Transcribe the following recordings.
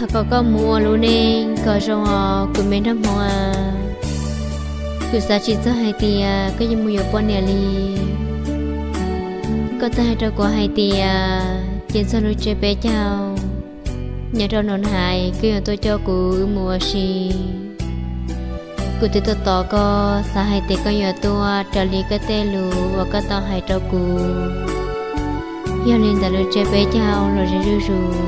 Thov kom koj mus ua lub neej kom zoo os kuv me nraug hmoob a. Kuv xav tsis txog hais tias koj yuav mus yuav poj niam li. Koj twb hais rau kuv hais tias ces txog lub tsiab peb caug nyob rau Noo Hais koj yuav tuaj coj kuv wb mus ua si. Kuv twb tos tos koj, xav hais tias koj yuav tuaj raws li koj tej lus uas koj tau hais rau kuv. Yog li ntawd lub tsiab peb caug los ze zuj zus.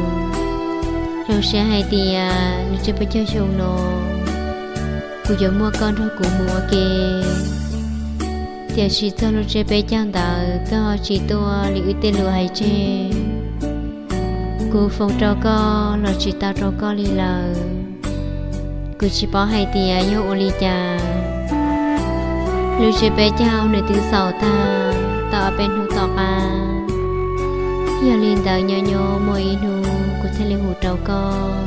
Zoo siab hais tias lub tsiab peb caug xyoo no kuv yuav muaj koj nrog kuv mus ua ke. Tiam sis txog lub tsiab peb caug ntawd koj ho tsis tuaj li wb tej lus hais tseg. Kuv foos rau koj los tsis tau rau koj li lawm. Kuv tsis paub hais tias yog ua li cas. Lub tsiab peb caug nws twb xaus tag tau ob peb hnub tom qab. Yog li ntawd nyob nyob muaj ib hnub kuv thiaj li hu rau koj,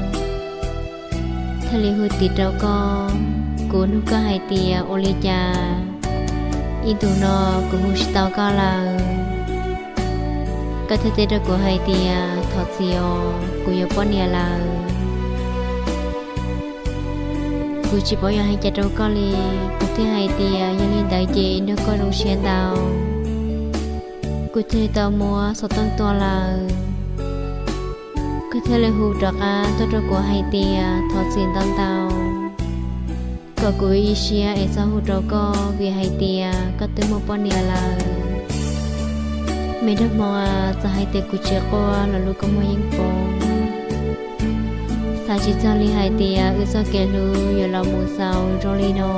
thiaj li hu tis rau koj. Kuv nug koj hais tias ua li cas ib ntus no kuv hu tsis tau koj lawm. Koj thiaj teb rau kuv hais tias thov txim os, kuv yuav poj niam lawm. Kuv tsis paub yuav hais cas rau koj li. Kuv thiaj hais tias yog li ntawd ces nrog koj zoo siab ntau. Kuv thiaj li tau muab xov tooj tua lawm. Koj thiaj li hu rov qab tuaj rau kuv hais tias thov txim ntau ntau, kom kuv ib siab es txhob hu rau koj vim hais tias koj twb muaj poj niam lawm. Me nraug hmoob a, txawm hais tias kuv tsis quaj los lub kua muag yeej poob. Xav tsis txog li hais tias wb txoj kev hlub yuav los mus xaus zoo li no.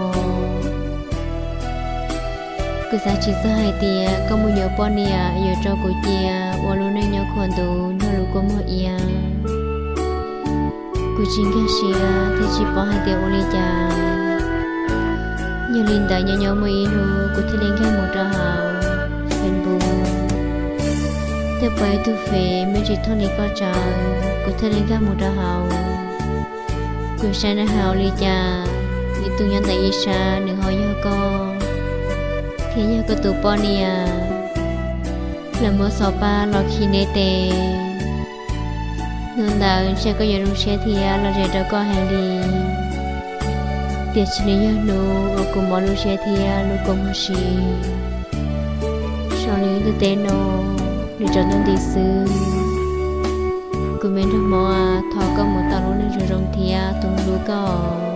Kuv xav tsis txog hais tias koj mus yuav poj niam yuav rau kuv cia ua lub neej nyob khuam ntuv nrog lub kua muag iab. Kuv tsis nkag siab thiab tsis paub hais tias ua li cas. Yog li ntawd nyob nyob muaj ib hnub kuv thiaj li nkag mus rau hauv Facebook, thiaj pom ib tug Fev me ntsis thooj li koj tsawv, kuv thiaj li nkag mus rau hauv. Kuv saib nws hais ua li cas, ib tug nyob ntawm ib sab nws ho yog koj, thiab yog koj tus poj niam. Lawv muab xov pab los khi neb tes. Hnub ntawd ntshe koj yuav zoo siab thiab los zem rau koj heev li. Tiam sis nws yog hnub uas kuv mob lub siab thiab lub kua muag siv. Zoo li wb ntuj teb no, nws tsaus ntuj nti xwb. Kuv me nraug hmoob a, thov koj mus tau lub neej zoo zoo thiab tu hlub koj.